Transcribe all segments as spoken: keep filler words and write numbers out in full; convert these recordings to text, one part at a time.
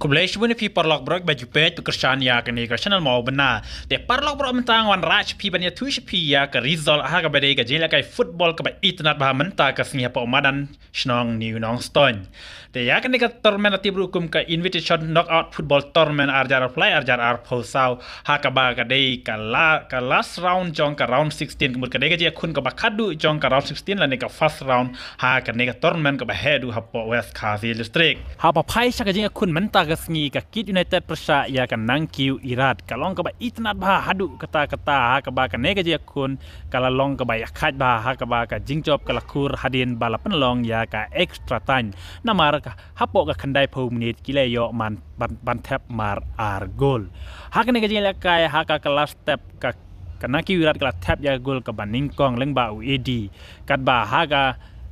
Khublei shibun ïa phi paralok baroh ba ju peit, ba kyrshan ïa kane ka channel Mawbynna. Te paralok baroh, mynta nga wanrah sha phi ban ïathuh sha phi ïa ka result ha kaba dei ka jingïalehkai football kaba itynnad bha mynta ka sngi hapoh madan shnong New Nongstoiñ. Te ïa kane ka tournament la tip ruh kum ka Invitation Knockout Football Tournament ar hajar arphew lai ar hajar arphew saw, ha kaba ka dei ka la, ka last round jong ka round sixteen, ka mut ka dei ka jingïakhun kaba khadduh jong ka round sixteen lane ka first round ha kane ka tournament kaba heh duh hapoh West Khasi District. Haba phai sha ka jingïakhun mynta ka sngi, ka Kit United pyrshah ïa ka Nangkiew Irat, ka long kaba itynnad bha haduh katta katta, ha kaba kane ka jingïakhun ka la long kaba ïakhaid bha, ha kaba ka jingjop ka la khur hadien ba la pynlong ïa ka extra time. Namar ka hapoh ka khyndaiphew minit ki la ïoh man ban, ban thep mar ar gol. Ha kane ka jingïalehkai, ha ka, ka la step ka, ka Nangkiew Irat ka la thep ïa ka gol kaba nyngkong lyngba u Eddie. Katba ha ka,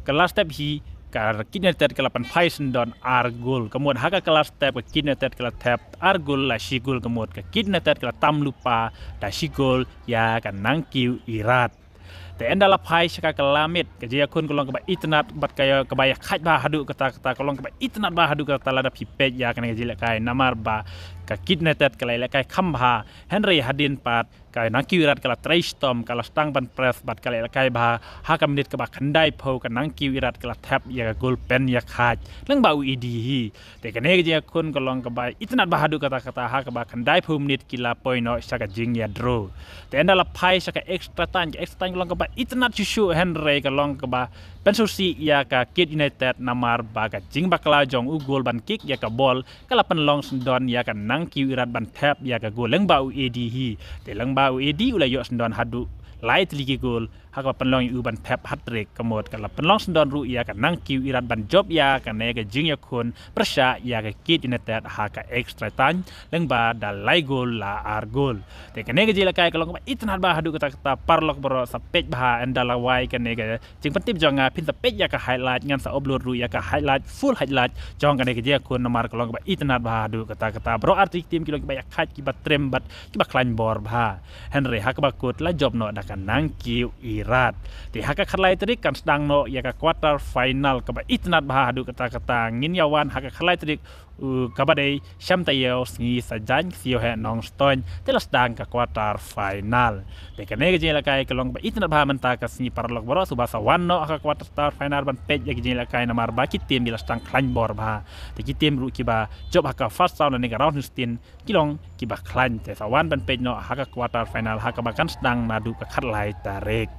ka la step hi, ka Kit United ka la pynphai syndon ar gol. Ka mut ha ka, ka la step ka Kit United ka la thep ar gol la shi gol, ka mut ka Kit United ka la tam lypa da shi gol ïa ka Nangkiew Irat. Te ynda la phai sha ka, ka la miet, ka jingïakhun ka long kaba itynnad bad ka ïa, kaba ïakhaid bha haduh katta katta, ka long kaba itynnad bha haduh katta lada phi peit ïa kane ka jingïalehkai, namar ba ka Kit United ka la ïalehkai kham bha, hynrei hadien pat ka Nangkiew Irat ka la trei shitom, ka la sdang ban press bad ka la ïalehkai bha. Ha ka minit kaba khyndaiphew ka Nangkiew Irat ka la thep ïa ka gol pynïakhaid lyngba u Eddie hi. Te kane ka jingïakhun ka long kaba itynnad bha haduh katta katta, ha kaba khyndaiphew minit ki la poi noh sha ka jingïadraw. Te ynda la phai sha ka extra time, ka extra time ka long kaba itynnad shuh shuh, hynrei ka long kaba pynsngewsih ïa ka Kit United, namar ba ka jingbakla jong u goal ban kick ïa ka bol ka la pynlong syndon ïa ka Nangkiew Irat ban thep ïa ka gol lyngba u Eddie hi. Te lyngba u Eddie u la ïoh syndon haduh lai tylli ki gol, ha kaba pynlong ïa u ban thep hat-trick, ka mut ka la pynlong syndon ruh ïa ka Nangkiew Irat ban jop ïa kane ka jingïakhun pyrshah ïa ka Kit United ha ka extra time lyngba da lai gol la ar gol. Te kane ka jingïalehkai ka long kaba itynnad bha haduh katta katta, paralok baroh sa peit bha, ynda la wai kane ka jingpyntip jong nga, phin sa peit ïa ka highlight, ngan sa upload ruh ïa ka highlight, full highlight jong kane ka jingïakhun, namar ka long kaba itynnad bha haduh katta katta. Baroh artylli ki team ki long kiba ïakhaid, kiba triem bad kiba khlaiñ bor bha. Hynrei ha kaba kut la jop noh da ka Nangkiew Irat. Te ha ka khatlai tarik kan sdang noh ïa ka quarter final kaba itynnad bha haduh katta katta. Ngin ïa wan ha ka khatlai tarik, uh, kaba dei shem taïew sngi Saitjaiñ, ka Syiemlieh Nongstoiñ, te la sdang ka quarter final. Te kane ka jingïalehkai ka long kaba itynnad bha mynta ka sngi, paralok baroh, shuwa sa wan noh ha ka quarter final ban peit ïa ka jingïalehkai, namar ba ki team ki la sdang khlaiñ bor bha. Te ki team ruh kiba jop ha ka first round lane ka round sixteen ki long kiba khlaiñ. Te sa wan ban peit noh ha ka quarter final ha kaba kan sdang naduh ka khatlai tarik.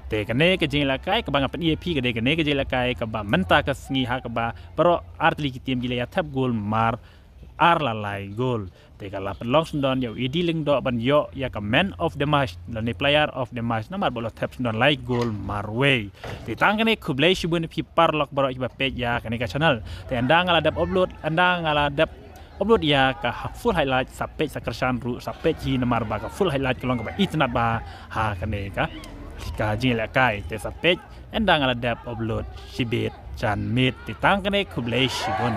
Te kane ka jingïalehkai kaba nga pyni ïa phi ka dei kane ka jingïalehkai kaba mynta ka sngi, ha kaba baroh artylli ki team ki la ïa thep gol mar ar la lai gol. Te ka la pynlong syndon ïa u Eddie Lyngdoh ban ïoh ïa ka man of the match lane player of the match, namar ba u la thep syndon lai gol marwei. Te tang kane, khublei shibun ïa phi paralok baroh kiba peit ïa kane ka channel. Te ynda nga la dep upload, ynda nga la dep upload ïa ka ha-, full highlight, sa peit sa kyrshan ruh, sa peit hi, namar ba ka full highlight ka long kaba itynnad bha ha kane ka, ka jingïalehkai. Te sa peit ynda nga la dep upload shibit janmiet. Te tang kane, khublei shibun.